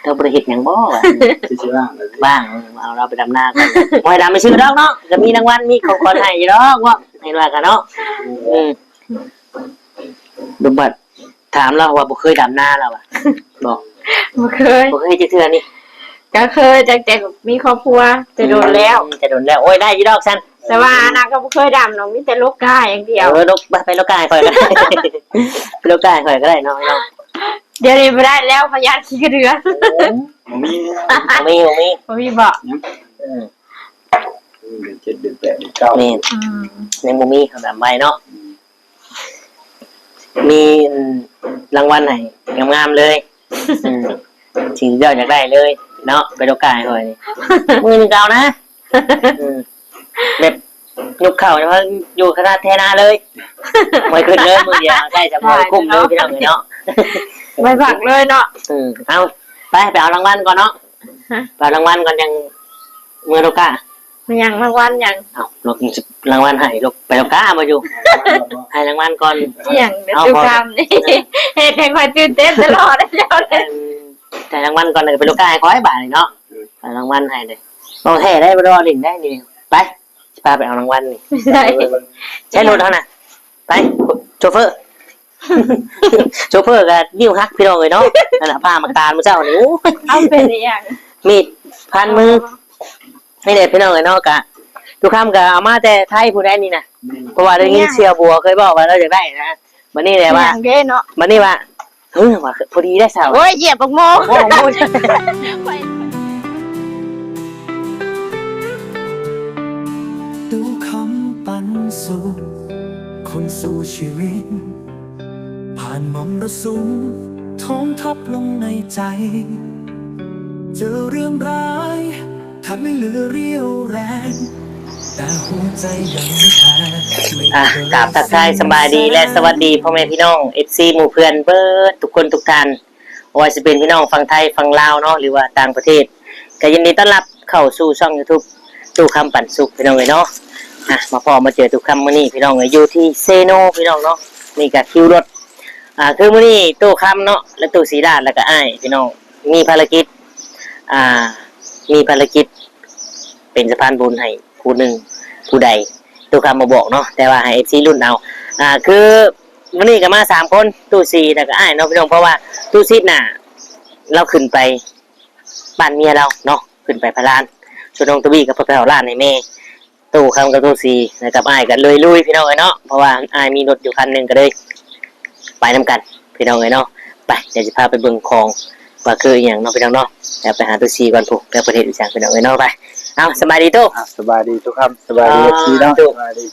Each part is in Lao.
ເຈົ້າບໍ່ໄດ້ເຮັດຫຍັງບໍ່ວະ? ຄືຊິວ່າງແລ້ວ ວ່າງ ເອົາລາວໄປດຳນາກ່ອນ. ບໍ່ໃຫ້ດຳໄປຊື່ດອກເນາະ, ກໍມີລາງວັນ ມີຂອງຂວັນໃຫ້ຢູ່ດອກເນາະ, ເຫັນວ່າກັນເນາະ. ອືມ ສະບັດ ຖາມລາວວ່າບໍ່ເຄີຍດຳນາລາວວ່າ ບໍ່ ບໍ່ເຄີຍ ບໍ່ເຄີຍຈັກເທື່ອນີ້. ກໍເຄີຍ ຕັ້ງແຕ່ມີຄອບຄົວ ແຕ່ດົນແລ້ວ ອືມ ແຕ່ດົນແລ້ວ. ໂອ້ຍ ໄດ້ຢູ່ດອກຊັ້ນ, ແຕ່ວ່າອັນນັ້ນກໍບໍ່ເຄີຍດຳດອກ ມີແຕ່ລົກກ້າຢ່າງດຽວ. ເອີ ລົກ ໄປ ໄປລົກກ້າໃຫ້ຂ້ອຍກໍໄດ້ ໄປລົກກ້າໃຫ້ຂ້ອຍກໍໄດ້ເນາະ. ດຽວນີ້ບໍ່ໄດ້ແລ້ວ ພະຍາດຂີ້ກະເດືອ. ໂອ້ ບໍ່ມີ ບໍ່ມີ ບໍ່ມີ ບໍ່ມີບໍ? ອືມ ເດືອນເຈັດ ເດືອນແປດ ເດືອນເກົ້າ ແມ່ນ ອືມ ຍັງບໍ່ມີ ເຂົາດຳໄວເນາະ. ອືມ ມີລາງວັນໃຫ້ງາມໆເລີຍ. ອືມ ສິ່ງທີ່ເຈົ້າຢາກໄດ້ເລີຍເນາະ ໄປໂລກາໃຫ້ຂ້ອຍນີ້ ໝື່ນໜຶ່ງກໍເອົານະ. ອືມ ແບບ ຍົກເຂົ້າ ຢູ່ຂະໜາດແທ້ນາເລີຍ ບໍ່ໃຫ້ຂຶ້ນເລີຍ ມື້ດຽວໃຊ້ສະໂພກຄຸ້ມເລີຍ ພີ່ນ້ອງເອີຍເນາະ. ໄວ້ພັກເລີຍເນາະ. ອືມ ເອົາ ໄປ ໄປເອົາລາງວັນກ່ອນເນາະ. ຮະ? ໄປເອົາລາງວັນກ່ອນ ຈັ່ງເມືອໂລກາ. ແມ່ນຫຍັງ? ລາງວັນຫຍັງ? ເອົ້າ ລາງວັນໃຫ້ລູກ ໄປໂລກາບໍ່ຢູ່ ໃຫ້ລາງວັນກ່ອນ. ອີຫຍັງເດ້ ຕຸຄຳນີ້ ເຮັດໃຫ້ຂ້ອຍຕື່ນເຕັ້ນຕະຫຼອດເຈົ້າເດ້. ໃຫ້ລາງວັນກ່ອນ ແລ້ວກໍໄປໂລກາໃຫ້ຂ້ອຍບາດນີ້ເນາະ. ໃຫ້ລາງວັນໃຫ້ເດ້ ເວົ້າແທ້ໄດ໋ ບໍ່ໄດ້ເວົ້າຫຼິ້ນໄດ໋ນີ້. ໄປ ຊິພາໄປເອົາລາງວັນນີ້. ໃສ່ລົດເຮົານະ ໄປ ໂຊເຟີ. ໂຊເຟີກໍນິ້ວຫັກ ພີ່ນ້ອງເອີຍເນາະ. ນັ້ນນະ ຜ່າໝາກຕານມື້ເຊົ້ານີ້ ໂອ້ຍ ເອົາເປັນອີຫຍັງ? ມີດພັນມື. ນີ້ແຫຼະ ພີ່ນ້ອງເອີຍເນາະ ກະ ຕຸຄຳກໍເອົາມາແຕ່ໄທພຸ້ນໃດ໋ນີ້ນະ. ແມ່ນ ເພາະວ່າໄດ້ຍິນສ່ຽວບົວເຄີຍບອກວ່າລາວຢາກໄດ້ນະ. ບັດນີ້ແຫຼະວ່າ ຫຍັງເດ້ເນາະ ບັດນີ້ວ່າ ເອີ ວ່າພໍດີໄດ້ສາວ. ໂອ້ຍ ຢຽບບັກໂມ. ໂອ້ ບັກໂມ. ຕູ້ຄຳປັນສຸກ ຄົນສູ້ຊີວິດ ຜ່ານມໍລະສຸມ ທອງທັບລົງໃນໃຈ ເຈີເລື່ອງຮ້າຍ ທັງເຫຼືອຣຽວແຮງ ແຕ່ຫົວໃຈຍັງແຂງ. ອ່ະ ກາບທັກທາຍສະບາຍດີ ແລະ ສະຫວັດດີພໍ່ແມ່ພີ່ນ້ອງ ເອັຟຊີ ໝູ່ເພື່ອນເບິດທຸກຄົນທຸກທ່ານ ບໍ່ວ່າຊິເປັນພີ່ນ້ອງຝັ່ງໄທ ຝັ່ງລາວເນາະ ຫຼືວ່າຕ່າງປະເທດ ກໍຍິນດີຕ້ອນຮັບເຂົ້າສູ່ຊ່ອງຢູທູບຕູ້ຄຳປັນສຸກ ພີ່ນ້ອງເອີຍເນາະ. ອ່ະ ມາພໍ້ມາເຈີຕູ້ຄຳມື້ນີ້ ພີ່ນ້ອງເອີຍ ຢູ່ທີ່ເຊໂນ ພີ່ນ້ອງເນາະ. ນີ້ກໍຄິວລົດ ອ່າ ຄືມື້ນີ້ຕູ້ຄຳເນາະ ແລະ ຕູ້ສີລາດ ແລ້ວກໍອ້າຍ ພີ່ນ້ອງ ມີພາລະກິດ ອ່າ ມີພາລະກິດເປັນສະພານບຸນໃຫ້ຜູ້ໜຶ່ງຜູ້ໃດ ຕູ້ຄຳບໍ່ບອກເນາະ ແຕ່ວ່າໃຫ້ເອັຟຊີລຸ້ນເອົາ. ອ່າ ຄືມື້ນີ້ກໍມາສາມຄົນ ຕູ້ສີ ແລ້ວກໍອ້າຍເນາະ ພີ່ນ້ອງ ເພາະວ່າຕູ້ສີນະ ລາວຂຶ້ນໄປບ້ານເມຍລາວເນາະ ຂຶ້ນໄປພະລານ ສ່ວນນ້ອງຕະວີກໍໄປເຝົ້າຫຼານໃຫ້ແມ່. ຕູ້ຄຳກັບຕູ້ສີ ແລ້ວກັບອ້າຍກໍເລີຍລຸຍ ພີ່ນ້ອງເອີຍເນາະ ເພາະວ່າອ້າຍມີລົດຢູ່ຄັນໜຶ່ງ ກໍເລີຍໄປນຳກັນ ພີ່ນ້ອງເອີຍເນາະ. ໄປ ດຽວຊິພາໄປເບິ່ງຂອງ ວ່າຄືອີ່ຫຍັງເນາະ ພີ່ນ້ອງເນາະ. ດຽວໄປຫາຕູ້ສີກ່ອນພຸ້ນ ວ່າເພິ່ນເຮັດອີ່ຫຍັງ ພີ່ນ້ອງເອີຍເນາະ. ໄປ ເອົ້າ ສະບາຍດີຕູ້. ອ່າ ສະບາຍດີຕູ້ຄຳ ສະບາຍດີ ອ່າ ເອັຟຊີເນາະ. ຕູ້ ສະບາຍດີ.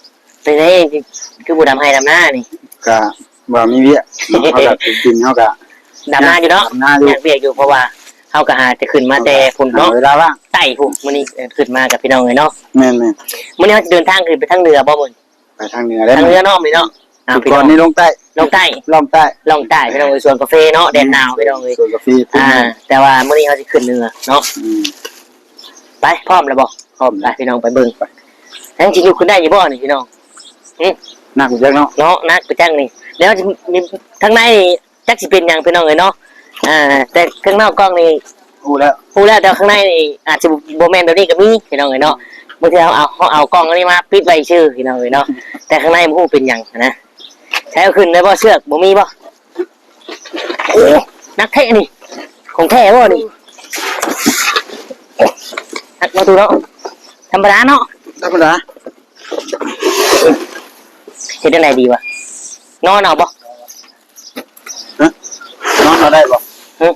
ເປັນໄງ ຄືບໍ່ດຳໄຮ່ດຳນານີ້? ກະ ວ່າມີວຽກເນາະ ເຮົາກໍໄປກິນ ເຮົາກໍດຳນາຢູ່ເນາະ ດຳນາຢູ່ ຍາກວຽກຢູ່ ເພາະວ່າເຮົາກໍຫາແຕ່ຂຶ້ນມາແຕ່ພຸ້ນເນາະ ເວລາວ່າງໃຕ້ພຸ້ນ. ມື້ນີ້ ເອີ ຂຶ້ນມາກັບພີ່ນ້ອງເອີຍເນາະ. ແມ່ນໆ. ມື້ນີ້ເຮົາຊິເດີນທາງຂຶ້ນໄປທາງເໜືອບໍ່ມື້ນີ້? ໄປທາງເໜືອໄດ້ ທາງເໜືອເນາະມື້ນີ້ເນາະ. ອ່າ ກ່ອນນີ້ລົງໃຕ້ ລົງໃຕ້ ລ່ອງໃຕ້ ລ່ອງໃຕ້ ພີ່ນ້ອງເອີຍ. ສວນກາເຟເນາະ ແດນໜາວ ພີ່ນ້ອງເອີຍ. ສວນກາເຟ ອ່າ ແຕ່ວ່າມື້ນີ້ເຮົາຊິຂຶ້ນເໜືອເນາະ. ອືມ ໄປ ພ້ອມແລ້ວບໍ່? ພ້ອມ ໄປ ພີ່ນ້ອງໄປເບິ່ງ. ໄປ ຍັງຊິຍົກຂຶ້ນໄດ້ຢູ່ບໍ່ນີ້ ພີ່ນ້ອງ? ຫຶ ໜັກຢູ່ຈັກເນາະ ເນາະ ໜັກໄປຈັກນີ້. ແລ້ວທາງໃນນີ້ ຈັກຊິເປັນຫຍັງ ພີ່ນ້ອງເອີຍເນາະ. ອ່າ ແຕ່ເຄື່ອງນອກກ່ອງນີ້ຮູ້ແລ້ວ ຮູ້ແລ້ວ ແຕ່ຂ້າງໃນນີ້ອາດຈະບໍ່ແມ່ນແບບນີ້ກໍມີ ພີ່ນ້ອງເອີຍເນາະ. ບາງເທື່ອເຮົາເອົາ ເຮົາເອົາກ່ອງອັນນີ້ມາປິດໄວ້ຊື່ ພີ່ນ້ອງເອີຍເນາະ ແຕ່ຂ້າງໃນບໍ່ຮູ້ເປັນຫຍັງນະ. ໃຊ້ເອົາຂຶ້ນໄດ້ບໍ່ ເຊືອກບໍ່ມີບໍ່? ໂອ້ ໜັກແທ້ນີ້ ຂອງແທ້ບໍ່ນີ້? ໜັກເນາະ ຕູ້ເນາະ. ທຳມະດາເນາະ ທຳມະດາ. ເຮັດຈັ່ງໃດດີວະ? ນອນເອົາບໍ່? ຮະ? ນອນເອົາໄດ້ບໍ່? ຫຶ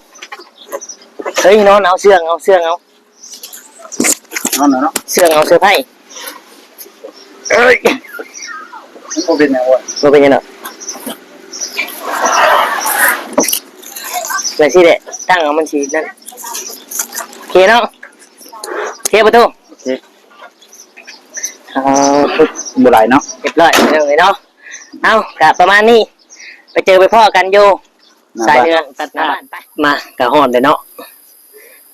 ເຮີ້ຍ ນອນເອົາ ເຊື່ອງເອົາ ເຊື່ອງເອົາ ນອນເອົາເນາະ ເຊື່ອງເອົາເສື້ອໄພ້. ເອີຍ ບໍ່ເປັນຫຍັງວະ ບໍ່ເປັນຫຍັງດອກ. ແບບຊີ້ແຫຼະ ຕັ້ງເອົາມັນຊິນັ້ນ. ໂອເຄເນາະ ໂອເຄປະຕູ ໂອເຄ. ເອົາ ບໍ່ຫຼາຍເນາະ ຮຽບຮ້ອຍເນາະ. ເອົ້າ ກະປະມານນີ້ ໄປເຈີໄປພໍ້ກັນຢູ່ສາຍເຮືອງຕັດໜ້າບ້ານ. ໄປ ມາ ກະຮອດແລ້ວເນາະ.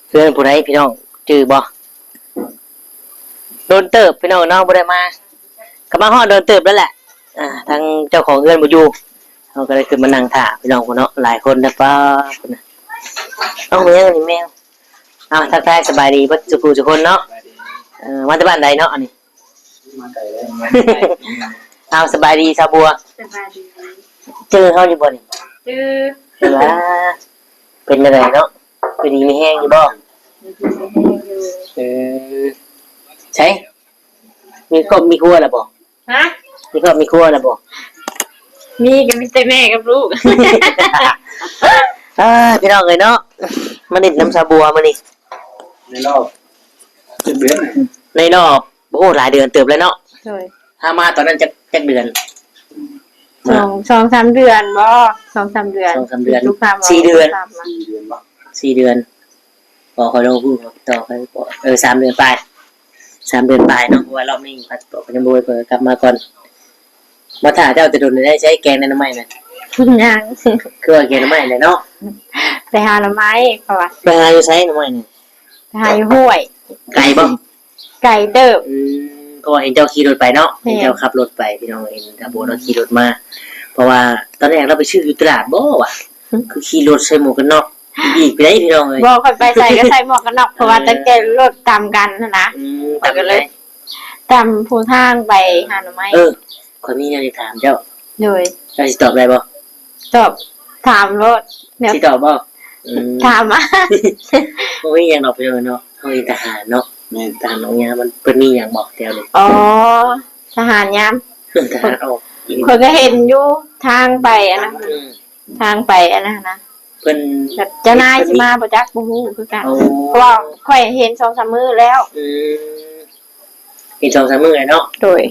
ເຮືອນຜູ້ໃດພີ່ນ້ອງຈື່ບໍ່? ດົນເຕີບພີ່ນ້ອງເນາະ ບໍ່ໄດ້ມາ ກະມາຮອດດົນເຕີບແລ້ວແຫຼະ. ອ່າ ທາງເຈົ້າຂອງເຮືອນບໍ່ຢູ່ ເຮົາກະໄດ້ຂຶ້ນມານັ່ງຖ້າພີ່ນ້ອງພຸ້ນເນາະ ຫຼາຍຄົນນະ. ປ້າ ພຸ້ນນະ ເອົາ ແມວນີ້ແມວ. ເອົາ ທັກທາຍສະບາຍດີເບິດສູ່ຜູ້ສູ່ຄົນເນາະ. ເອີ ມາແຕ່ບ້ານໃດເນາະອັນນີ້? ມາໄກແລ້ວ. ເອົາ ສະບາຍດີສາວບົວ. ສະບາຍດີ. ຈື່ເຮົາຢູ່ບໍ່ນີ້? ຈື່. ເປັນລະ ເປັນຈັ່ງໃດເນາະ? ຢູ່ດີມີແຮງຢູ່ບໍ່? ຢູ່ດີມີແຮງຢູ່. ເອີ ໃສ ມີຄອບມີຄົວແລ້ວບໍ່? ຮະ? ມີຄອບມີຄົວແລ້ວບໍ່? ມີກໍມີແຕ່ແມ່ກັບລູກ. ເອີ ພີ່ນ້ອງເອີຍເນາະ ມາຫຼິ້ນນຳສາວບົວມື້ນີ້ ໃນລອບຈັກເດືອນ? ໃນລອບ ໂອ້ ຫຼາຍເດືອນເຕີບແລ້ວເນາະ. ໂດຍ. ຫາມາຕອນນັ້ນຈັກ ຈັກເດືອນ? ສອງ ສອງສາມເດືອນບໍ່? ສອງສາມເດືອນ ສອງສາມເດືອນ ສີ່ເດືອນ ສີ່ເດືອນບໍ່? ສີ່ເດືອນ. ບໍ່ຄ່ອຍລົງຮູບຕໍ່ໄປ ເອີ ສາມເດືອນປາຍ ສາມເດືອນປາຍເນາະ. ເພາະວ່າລອບນີ້ພັດຕົກກໍຍັງບໍ່ໄດ້ ເພິ່ນກໍກັບມາກ່ອນ. ມາຖ້າເຈົ້າແຕ່ດົນແລ້ວ ໃຊ້ແກງໜໍ່ໄມ້ນະ? ຍັງ. ຄືວ່າແກງໜໍ່ໄມ້ແຫຼະເນາະ. ໄປຫາໜໍ່ໄມ້ ເພາະວ່າ ໄປຫາຢູ່ໃສໜໍ່ໄມ້ນີ້? ໄປຫາຢູ່ຫ້ວຍ. ໄກບໍ່? ໄກເຕີບ. ອືມ ເພາະວ່າເຫັນເຈົ້າຂີ່ລົດໄປເນາະ. ແມ່ນ. ເຫັນເຈົ້າຂັບລົດໄປ ພີ່ນ້ອງ ເຫັນທາງໂບເນາະຂີ່ລົດມາ. ເພາະວ່າຕອນແລກລາວໄປຊື້ຢູ່ຕະຫຼາດບໍ່ວະ? ຄືຂີ່ລົດໃສ່ໝວກກັນນັອກອີກໄປໄດ້ ພີ່ນ້ອງເອີຍ. ບໍ່ ຂ້ອຍໄປໃສກໍໃສ່ໝວກກັນນັອກ ເພາະວ່າ ເອີ ຕັ້ງແຕ່ລົດຕາມກັນຫັ້ນນະ. ອືມ ຕາມໃດ? ຕາມຜູ້ທາງໄປຫາໜໍ່ໄມ້. ເອີ ຂ້ອຍມີແນວຊິຖາມເຈົ້າ. ໂດຍ. ເຈົ້າຊິຕອບໄດ້ບໍ່? ຕອບ ຖາມໂລດ. ຊິຕອບບໍ່? ອືມ ຖາມມາ. ບໍ່ມີຫຍັງດອກ ພີ່ນ້ອງເນາະ ເຮົາເປັນທະຫານເນາະ. ແມ່ນ. ທະຫານອອກຍາມ ມັນ ເພິ່ນມີຫຍັງບອກແຖວນີ້? ອໍ ທະຫານຍາມ ທະຫານອອກ. ຂ້ອຍກໍເຫັນຢູ່ທາງໄປອັນນັ້ນ. ອືມ. ທາງໄປອັນນັ້ນນະ ເພິ່ນ ແບບເຈົ້ານາຍຊິມາບໍ່ຈັກ ບໍ່ຮູ້ຄືກັນ. ໂອ້ ເພາະວ່າຂ້ອຍເຫັນສອງສາມມື້ແລ້ວ. ອືມ ເຫັນສອງສາມມື້ແລ້ວເນາະ. ໂດຍ.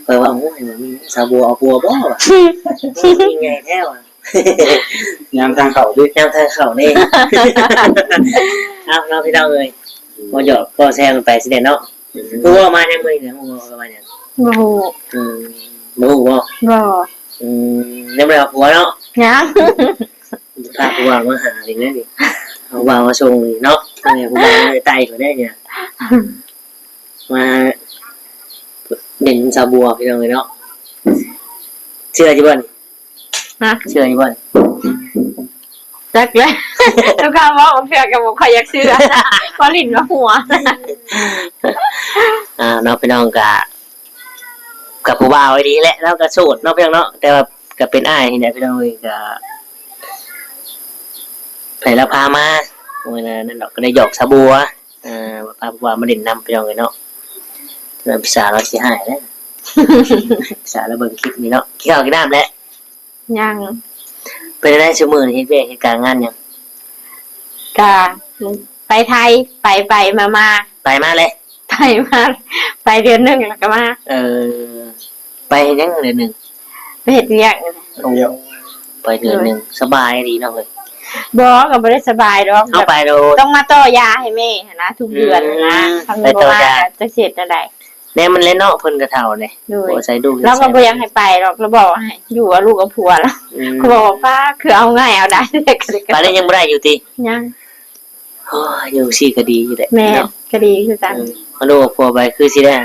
ຂ້ອຍວ່າ ໂອ້ຍ ມີສາວບົວເອົາຜົວບໍ່ວະ? ຍິ່ງໃຫຍ່ແທ້ວະ. ຍາມທາງເຂົ້າເດ້ ຍາມທາງເຂົ້າເດ້. ເອົາເນາະ ພີ່ນ້ອງເອີຍ ບໍ່ຫຍອກບໍ່ແຊວກັນໄປຊີ້ແຫຼະເນາະ. ອືມ ຮູ້ວ່າມາຫຍັງມື້ນີ້ນະ? ຮູ້ວ່າມາຫຍັງ? ບໍ່ຮູ້. ອືມ ບໍ່ຮູ້ບໍ່? ບໍ່. ອືມ ຍັງບໍ່ໄດ້ເອົາຜົວເນາະ? ຍັງ. ພາຜູ້ບ່າວມາຫານີ້ແຫຼະນີ້ ເອົາບ່າວມາສົ່ງນີ້ເນາະ. ເອີ ຜູ້ບ່າວມາແຕ່ໄກພຸ້ນເດ້ນີ້ ມາເຫັນສາວບົວ ພີ່ນ້ອງເອີຍເນາະ. ເຊື່ອຢູ່ບໍ່ນີ້? ຮະ? ເຊື່ອຢູ່ບໍ່? ຈັກແຫຼະ ທຸກຄຳເວົ້າບາງເທື່ອກໍບໍ່ຄ່ອຍຢາກເຊື່ອ ເວົ້າຫຼິ້ນວ່າຫົວ. ອ່າ ເນາະ ພີ່ນ້ອງ ກະ ກັບຜູ້ບ່າວອີ່ຫຼີແຫຼະ ລາວກໍໂສດເນາະ ພີ່ນ້ອງເນາະ ແຕ່ວ່າກໍເປັນອ້າຍນີ້ແຫຼະ ພີ່ນ້ອງເອີຍ. ກໍໃຜລາວພາມາ ມື້ນັ້ນດອກ ກໍໄດ້ຫຍອກສາວບົວ ເອີ ພາຜູ້ບ່າວມາຫຼິ້ນນຳ ພີ່ນ້ອງເອີຍເນາະ. ແຕ່ວ່າພີ່ສາວລາວຊິຮ້າຍແຫຼະ ພີ່ສາວລາວເບິ່ງຄລິບນີ້ເນາະ. ກິນເຂົ້າກິນນ້ຳແລ້ວ? ຍັງ. ເປັນຈັ່ງໃດຊຸມື້ນີ້ ເຮັດວຽກເຮັດການງານຫຍັງ? ກະໄປໄທ ໄປໄປມາມາ ໄປມາແຫຼະ ໄປມາ ໄປເດືອນໜຶ່ງແລ້ວກໍມາ. ເອີ ໄປເຮັດຫຍັງເດືອນໜຶ່ງ? ໄປເຮັດວຽກ. ໂອ້ ໄປເດືອນໜຶ່ງ ໂດຍ ສະບາຍດີເນາະເຮີ້ຍ. ບໍ່ ກໍບໍ່ໄດ້ສະບາຍດອກ ເຮົາໄປໂດດ ຕ້ອງມາຕໍ່ຢາໃຫ້ແມ່ຫັ້ນນະ ທຸກເດືອນຫັ້ນນະ. ອືມ ຄັນບໍ່ມາກໍຈັກຊິເຮັດແນວໃດ. ແນວມັນແຫຼະເນາະ ເພິ່ນກໍເຖົ້າແຫຼະ. ໂດຍ. ບໍ່ໃສ່ລູກ ລາວກໍບໍ່ຢາກໃຫ້ໄປດອກ ລາວບອກໃຫ້ຢູ່ເອົາລູກເອົາຜົວລາວ. ອືມ ກໍບອກວ່າ ຄືເອົາງ່າຍເອົາດາຍ. ປານນີ້ຍັງບໍ່ໄດ້ຢູ່ຕິ? ຍັງ. ໂອ້ຍ ຢູ່ຊີ້ກໍດີຢູ່ແຫຼະ. ແມ່ນເນາະ ກໍດີຄືກັນ. ອືມ ເອົາລູກເອົາຜົວໄປຄືຊິໄດ້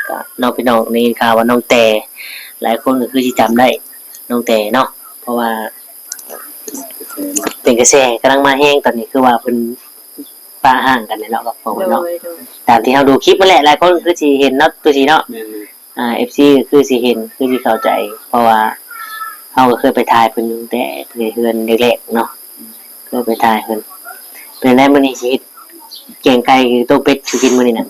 ກໍເນາະ ພີ່ນ້ອງ ໄດ້ຍິນຂ່າວວ່ານ້ອງແຕ່ ຫຼາຍຄົນກໍຄືຊິຈຳໄດ້ນ້ອງແຕ່ເນາະ ເພາະວ່າເປັນກະແສກຳລັງມາແຮງຕອນນີ້ ຄືວ່າເພິ່ນ ປະຮ່າງກັນແຫຼະເນາະ ກັບພວກເພິ່ນເນາະ. ໂດຍ ໂດຍ. ຕາມທີ່ເຮົາດູຄລິບຫັ້ນແຫຼະ ຫຼາຍຄົນຄືຊິເຫັນເນາະ ຕົວຈິເນາະ. ແມ່ນໆ. ອ່າ ເອັຟຊີ ຄືຊິເຫັນ ຄືຊິເຂົ້າໃຈ ເພາະວ່າເຮົາກໍເຄີຍໄປຖ່າຍເພິ່ນຢູ່ແຕ່ເຮືອນແລກໆເນາະ ເຄີຍໄປຖ່າຍເພິ່ນ. ເປັນແນວໃດມື້ນີ້ ຊິເຮັດແກງໄກ່ ຕົ້ມເປັດສູ່ກິນມື້ນີ້ນະ?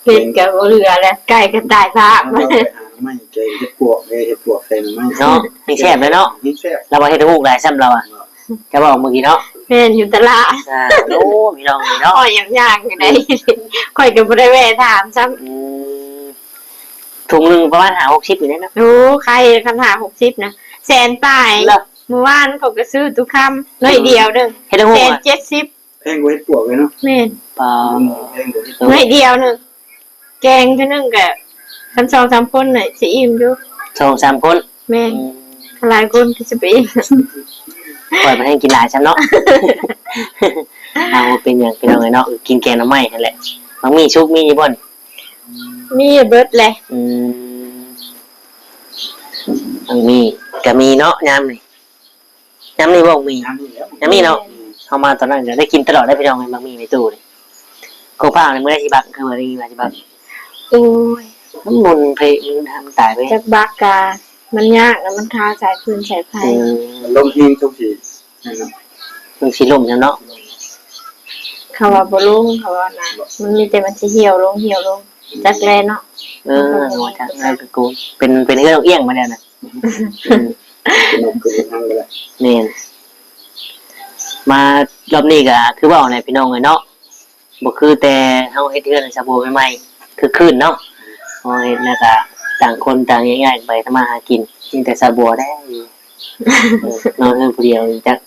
ເປັດກໍບໍ່ເຫຼືອແລ້ວ ໄກ່ກໍຕາຍພາກ. ເຮົາໄປຫາໜໍ່ໄມ້ແກງເຫັດປວກເດ້ ເຫັດປວກແກງໜໍ່ໄມ້ເນາະ ແຮງແຊບເລີຍເນາະ. ແຮງແຊບ. ລາວວ່າເຮັດຮູ້ຫຼາຍຊ້ຳລາວວ່າ ເຈົ້າເວົ້າເມື່ອກີ້ເນາະ. ແມ່ນຢູ່ຕະຫຼາດ. ໂອ້ ພີ່ນ້ອງເອີຍເນາະ ຂ້ອຍຍັງໆຢູ່ໃດ ຂ້ອຍກໍບໍ່ໄດ້ແວ່ຖາມຊ້ຳ. ອືມ ຖົງໜຶ່ງປະມານຫ້າຫົກສິບນີ້ແຫຼະເນາະ. ໂອ້ ຂາຍຄັນຫ້າຫົກສິບນະ ແສນປາຍ. ມື້ວານຂ້ອຍກໍຊື້ຕຸຄຳໜ້ອຍດຽວໜຶ່ງ ເຮັດໃຫ້ຮູ້ ແສນເຈັດສິບ. ແພງກວ່າເຫັດປວກເລີຍເນາະ. ແມ່ນ. ປາ ແພງກວ່າເຫັດປວກ ໜ້ອຍດຽວໜຶ່ງ ແກງເທື່ອໜຶ່ງກະ ຄັນສອງສາມຄົນນະ ຊິອີ່ມຢູ່. ສອງສາມຄົນ? ແມ່ນ. ອືມ ຫຼາຍຄົນຄືຊິໄປອີ່ມ. ຂ້ອຍບໍ່ແຮງກິນຫຼາຍຊ້ຳເນາະ. ເອົາ ບໍ່ເປັນຫຍັງ ພີ່ນ້ອງເອີຍເນາະ ກິນແກງໜໍ່ໄມ້ຫັ້ນແຫຼະ. ບັກໝີ່ສຸກມີຢູ່ບໍ່? ມີເບິດແຫຼະ. ອືມ ບັກໝີ່ກະມີເນາະ ຍາມນີ້. ຍາມນີ້ບໍ່ໝີ່? ຍາມນີ້ແຫຼະ ຍາມນີ້ເນາະ. ອືມ ເຮົາມາຕອນນັ້ນກໍໄດ້ກິນຕະຫຼອດເດ້ພີ່ນ້ອງເອີຍ ໝາກໝີ່ແມ່ຕູ້ນີ້. ຂອງຝາກນີ້ມື້ໃດຊິບັກ ຄືວ່າໄດ້ຍິນວ່າຊິບັກ? ໂອ້ຍ ມັນໝຸ່ນເພ ມັນ ມັນຕາຍເພ. ຈັກບັກກະມັນຍາກ ແລ້ວມັນຄາສາຍຟືນສາຍໄຟ. ອືມ ມັນລົມແຮງ ຊ່ວງຊິ ນັ້ນເນາະ ມັນຊິລົ້ມຊັ້ນເນາະ. ເຂົາວ່າບໍ່ລົງ ເຂົາວ່ານະ ມັນມີແຕ່ມັນຊິຫ່ຽວລົງ ຫ່ຽວລົງ ຈັກແລເນາະ. ເອີ ເຮົາກໍບໍ່ຮູ້ຄືກັນ ເປັນ ເປັນເຮືອນນ້ອງອຽງມາແລ້ວນະ. ອືມ ແມ່ນ ມາຮອບນີ້ກໍຄືເວົ້າແຫຼະພີ່ນ້ອງເອີຍເນາະ ບໍ່ຄືແຕ່ເຮົາເຮັດເຮືອນໃຫ້ຊາບົວໃໝ່ໆ ຄືຄືນເນາະ. ເຮົາເຮັດແລ້ວກໍຕ່າງຄົນຕ່າງແຍກຍ້າຍໄປທຳມາຫາກິນ ມີແຕ່ຊາບົວແດ່ຢູ່ ເອີ ນອນເຮືອນຜູ້ດຽວຈັກ.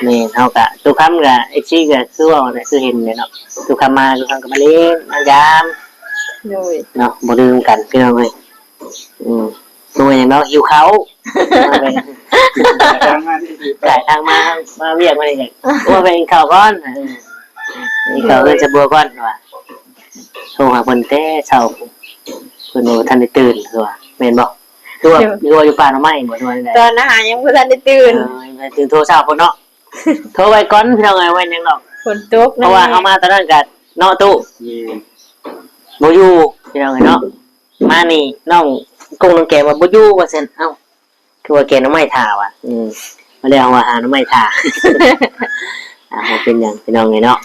ແມ່ນ ເຮົາກະ ຕຸຄຳກະ ເອັຟຊີກະຄືເວົ້າແຫຼະ ຄືເຫັນແຫຼະເນາະ ຕຸຄຳມາ ຕຸຄຳກໍມາເລ່ນມາຢາມ ໂດຍ ເນາະ ບໍ່ລືມກັນພີ່ນ້ອງເອີຍ. ອືມ ເມື່ອຍເນາະ ຫິວເຂົ້າ ກາຍທາງມາ ມາວຽກມານີ້ ໂອ້ຍ ໄປກິນເຂົ້າກ່ອນ ເອີ ກິນເຂົ້າເຮືອນຊາບົວກ່ອນວ່າ ໂທຫາເພິ່ນແຕ່ເຊົ້າ ເພິ່ນບໍ່ທັນໄດ້ຕື່ນ ຄືວ່າ ແມ່ນບໍ່? ຄືວ່າ ຄືວ່າຢູ່ປ່າໜໍ່ໄມ້ບໍ່ ຫຼືວ່າໃດ? ຕອນອາຫານຍັງບໍ່ທັນໄດ້ຕື່ນ ເອີ ຍັງບໍ່ທັນໄດ້ຕື່ນ ໂທເຊົ້າພຸ້ນເນາະ. ໂທໄວ້ກ່ອນພີ່ນ້ອງເອີຍ ວ່າຫຍັງດອກ ຝົນຕົກ ເພາະວ່າເຮົາມາຕອນນັ້ນກໍເນາະ ຕູ້ ແມ່ນ ບໍ່ຢູ່ພີ່ນ້ອງເອີຍເນາະ. ມານີ້ນ້ອງກົງນ້ອງແກມວ່າບໍ່ຢູ່ວ່າຊັ້ນ ເອົ້າ ຄືວ່າແກງໜໍ່ໄມ້ຖ້າວ່າ ອືມ ມາແລ້ວວ່າຫາໜໍ່ໄມ້ຖ້າ ອ່າ ບໍ່ເປັນຫຍັງພີ່ນ້ອງເອີຍເນາະ.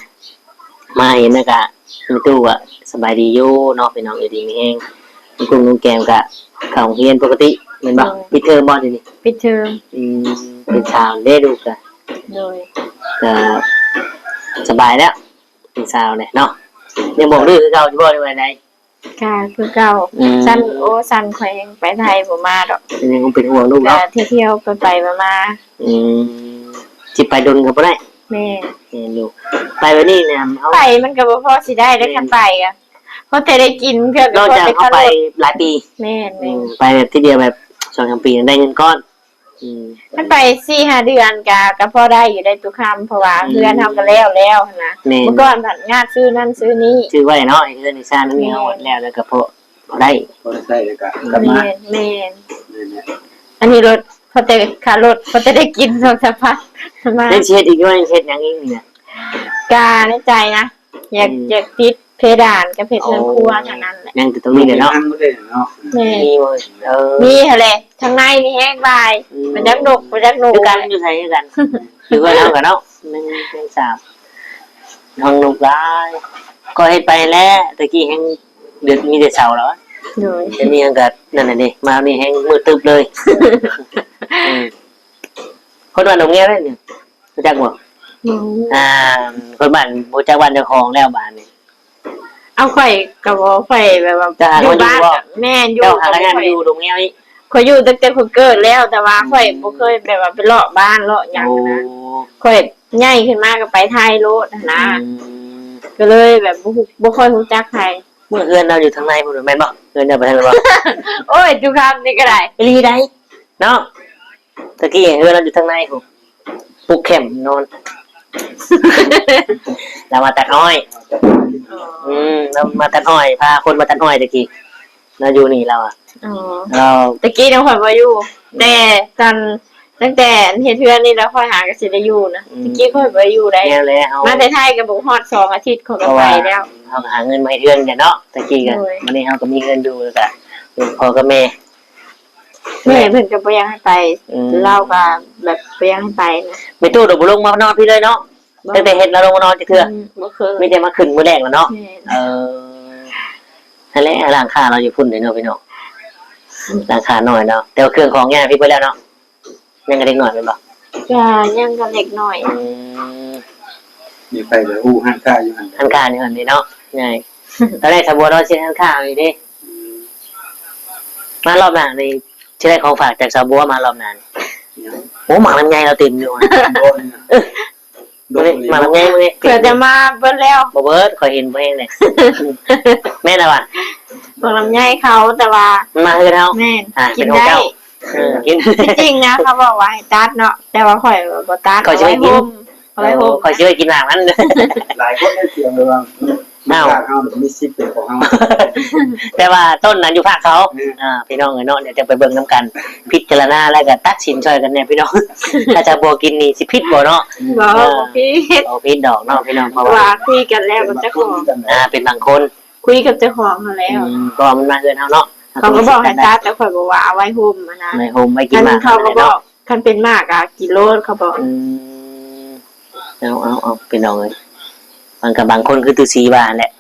ມາເຫັນແລ້ວກະ ແມ່ຕູ້ກະສະບາຍດີຢູ່ເນາະ ພີ່ນ້ອງ ຢູ່ດີມີແຮງ. ລຸງກຸ້ງລຸງແກມກະເຂົ້າໂຮງຮຽນປົກກະຕິແມ່ນບໍ່? ໂດຍ ປິດເທີມບໍ່ດຽວນີ້? ປິດເທີມ. ອືມ ເປັນສາວເດ້ລູກກະ ໂດຍ ກະສະບາຍແລ້ວ ເປັນສາວແລ້ວເນາະ. ຍັງບອກດື້ຄືເກົ່າຢູ່ບໍ່ ຫຼືວ່າໃດ? ກະຄືເກົ່າ. ອືມ ຊັ້ນ ໂອ້ ຊັ້ນຂ້ອຍຍັງໄປໄທບໍ່ມາດອກ ຍັງເປັນຫ່ວງລູກເນາະ ກະທ່ຽວໆໄປໆມາໆ. ອືມ ຊິໄປດົນກໍບໍ່ໄດ້. ແມ່ນ ແມ່ນຢູ່ ໄປແບບນີ້ນະ ເຮົາ ໄປມັນກໍບໍ່ພໍຊິໄດ້ເດ້. ແມ່ນ ຄັນໄປກໍພໍແຕ່ໄດ້ກິນ ເທື່ອກໍພໍແຕ່ຄ່າລົດ. ນອກຈາກເຮົາໄປຫຼາຍປີ. ແມ່ນໆ ອືມ ໄປແບບທີດຽວແບບສອງສາມປີໄດ້ເງິນກ້ອນ. ອືມ ຄັນໄປສີ່ຫ້າເດືອນກະ ກະພໍໄດ້ຢູ່ໄດ໋ຕຸຄຳ ເພາະວ່າ ອືມ ເຮືອນເຮົາກະແລ້ວແລ້ວຫັ້ນນະ. ແມ່ນ ເມື່ອກ່ອນພັດຍາກຊື້ນັ້ນຊື້ນີ້ ຊື້ໄວ້ເນາະ ເຮືອນເຮັດຊານນີ້ເຮົາ ແມ່ນ ແລ້ວ ແລ້ວກະພໍ ພໍໄດ້ ພໍໄດ້ໃຊ້ແລ້ວກະ ອືມ ກັບມາ. ແມ່ນໆ ແມ່ນແຫຼະ ອັນນີ້ລົດ ພໍແຕ່ຄ່າລົດ ພໍແຕ່ໄດ້ກິນສອງສາມພັນ ມາ. ຍັງຊິເຮັດອີກຢູ່ບໍ່? ຍັງຊິເຮັດຫຍັງອີກນີ້ນະ? ກະໃນໃຈນະ ຢາກ ອືມ ຢາກຕິດເພດານກັບເຮັດເຮືອນຄົວເທົ່ານັ້ນແຫຼະ. ຍັງແຕ່ຕົງນີ້ແຫຼະເນາະ. ແມ່ນ ມີບໍ່? ເອີ ມີຫັ້ນແຫຼະ ທາງໃນນີ້ແຮງຫຼາຍ. ອືມ ໄປຈັກນົກ ໄປຈັກນົກ ຄືກັນ ຢູ່ໃສຄືກັນ ຢູ່ເຮືອນເຮົາກັນເນາະ. ໜຶ່ງ ສອງ ສາມ ຫ້ອງນົກຫຼາຍ ກໍເຮັດໄປແຫຼະ ແຕ່ກີ້ແຮງ ເດືອນມີແຕ່ເສົາແລ້ວ. ໂດຍ ດຽວນີ້ມັນກໍນັ້ນແຫຼະເດ້ ມານີ້ແຮງມືດຕຶບເລີຍ. ອືມ ຄົນບ້ານໜອງແງວເດ້ນີ້ ຮູ້ຈັກບໍ່? ບໍ່ຮູ້. ອ່າ ຄົນບ້ານບໍ່ຮູ້ຈັກບ້ານເຈົ້າຂອງແລ້ວບາດນີ້. ເອົາ ຂ້ອຍກໍບໍ່ ຂ້ອຍແບບວ່າ ເຈົ້າຫາ ຢູ່ບ້ານ ຢູ່ບໍ່? ແມ່ນ ຢູ່ ເຈົ້າຫາກໍ ກໍບໍ່ ຍ້າຍມາຢູ່ໜອງແງວນີ້. ຂ້ອຍຢູ່ຕັ້ງແຕ່ຂ້ອຍເກີດແລ້ວ ແຕ່ວ່າ ອືມ ຂ້ອຍບໍ່ເຄີຍແບບວ່າໄປເລາະບ້ານເລາະຫຍັງນະ. ໂອ້ ຂ້ອຍໃຫຍ່ຂຶ້ນມາກໍໄປໄທໂລດຫັ້ນນະ. ອືມ ກໍເລີຍແບບບໍ່ຮູ້ ບໍ່ຄ່ອຍຮູ້ຈັກໃຜ. ເມື່ອເຮືອນລາວຢູ່ທາງໃນພຸ້ນແມ່ນບໍ່? ເຮືອນເຈົ້າໄປທາງນັ້ນບໍ່? ໂອ້ຍ ຕຸຄຳນີ້ກໍໄດ້ ອີ່ຫຼີໃດ໋ເນາະ. ຕະກີ້ເຮືອນລາວຢູ່ທາງໃນພຸ້ນ ປຸກແຄມນອນ ລາວມາຕັດອ້ອຍ. ອໍ ອືມ ລາວມາຕັດອ້ອຍ ພາຄົນມາຕັດອ້ອຍຕະກີ້ ລາວຢູ່ນີ້ລາວອະ. ອໍ ລາວ ຕະກີ້ນະຂ້ອຍບໍ່ຢູ່ ແຕ່ຕອນ ຕັ້ງແຕ່ເຮັດເຮືອນນີ້ແລ້ວ ຂ້ອຍຫາກໍຊິໄດ້ຢູ່ນະ. ອືມ ຕະກີ້ຂ້ອຍບໍ່ໄດ້ຢູ່ໃດ ແມ່ນແລ້ວ ມາແຕ່ໄທກໍບໍ່ຮອດສອງອາທິດ ຂ້ອຍກໍໄປແລ້ວ. ເພາະວ່າເຮົາກໍຫາເງິນມາເຮັດເຮືອນກັນເນາະ ຕະກີ້ກໍ. ໂດຍ ບັດນີ້ເຮົາກໍມີເຮືອນຢູ່ ແລ້ວກໍຢູ່ກັບພໍ່ກັບແມ່. ແມ່ເພິ່ນກໍບໍ່ຢາກໃຫ້ໄປ. ອືມ ລາວກໍແບບບໍ່ຢາກໃຫ້ໄປນະ. ແມ່ຕູ້ກໍບໍ່ລົງມານອນພີ້ເລີຍເນາະ? ບໍ່ ຕັ້ງແຕ່ເຮັດລາວລົງມານອນຈັກເທື່ອ? ອືມ ບໍ່ເຄີຍ ມີແຕ່ມາຂຶ້ນມື້ແລກແລ້ວເນາະ. ແມ່ນ ເອີ ຫັ້ນແຫຼະ ຮ້ານຄ້າລາວຢູ່ພຸ້ນເດ້ເນາະ ພີ່ນ້ອງ. ຮ້ານຄ້ານ້ອຍເນາະ ແຕ່ວ່າເຄື່ອງຂອງຍ້າຍໄປເບິດແລ້ວເນາະ. ຍັງກັບເດັກນ້ອຍແມ່ນບໍ່? ກໍຍັງກັບເດັກນ້ອຍ. ອືມ ມີໃຜໄປຮູ້ຮ້ານຄ້າຢູ່ຫັ້ນ? ຮ້ານຄ້າຢູ່ຫັ້ນນີ້ເນາະ ໃຫຍ່. ຕອນແລກສາວບົວເນາະ ຊິຮ້ານຄ້ານີ້ເດ້. ອືມ ມາລອບໜ້ານີ້ ຊິໄດ້ຂອງຝາກຈາກສາວບົວມາລອບໜ້ານີ້. ຍັງ ໂອ້ ໝາກລຳໄຍລາວເຕັມຢູ່. ເອີ ມື້ນີ້ ໝາກລຳໄຍມື້ນີ້ ເກືອບຈະມາເບິດແລ້ວ. ບໍ່ເບິດ ຂ້ອຍເຫັນບໍ່ແຮງເດ້. ແມ່ນລະຫວາ? ໝາກລຳໄຍເຂົາ ແຕ່ວ່າມັນມາເຮືອນເຮົາ. ແມ່ນ ອ່າ ກິນໄດ້. ເອີ ກິນ ທີ່ຈິງນະ ເຂົາບອກວ່າໃຫ້ຕັດເນາະ ແຕ່ວ່າຂ້ອຍບໍ່ຕັດ. ຂ້ອຍຊິໄວ້ກິນ ເອົາໄວ້ໂຮມ ເອົາໄວ້ໂຮມ. ໂອ້ ຂ້ອຍຊິໄວ້ກິນໝາກມັນ. ຫຼາຍຄົນໄດ້ສຽງເລີຍວ່າ ອ້າວ ພາກເຮົາມັນມີສິດເປັນຂອງເຮົາ. ແຕ່ວ່າຕົ້ນນັ້ນຢູ່ພາກເຂົາ. ແມ່ນ. ອ່າ ພີ່ນ້ອງເອີຍເນາະ, ດຽວຈະໄປເບິ່ງນຳກັນ, ພິຈາລະນາແລ້ວກໍຕັດສິນຊ່ອຍກັນແດ່ພີ່ນ້ອງ. ຖ້າຈະບໍ່ກິນນີ້ຊິຜິດບໍ່ເນາະ? ບໍ່ ເອີ ບໍ່ຜິດ ບໍ່ຜິດດອກເນາະພີ່ນ້ອງ, ເພາະວ່າ ວ່າຄຸຍກັນແລ້ວກັບເຈົ້າຂອງ. ອ່າ ເປັນບາງຄົນ ຄຸຍກັບເຈົ້າຂອງຫັ້ນແຫຼ້ວ. ອືມ ເພາະວ່າມັນມາເຮືອນເຮົາເນາະ, ເຂົາກໍບອກໃຫ້ຕັດ ແຕ່ຂ້ອຍບອກວ່າເອົາໄວ້ຮົ່ມຫັ້ນນະ, ໄວ້ຮົ່ມ ໄວ້ກິນໝາກ. ເຂົາກໍບອກ ຄັນເປັນໝາກກໍກິນໂລດ ເຂົາບອກ. ອືມ ເອົາ ເອົາ ເອົາ ພີ່ນ້ອງເອີຍ, ມັນກໍບາງຄົນຄືຕູຊີວ່າຫັ້ນແຫຼະ.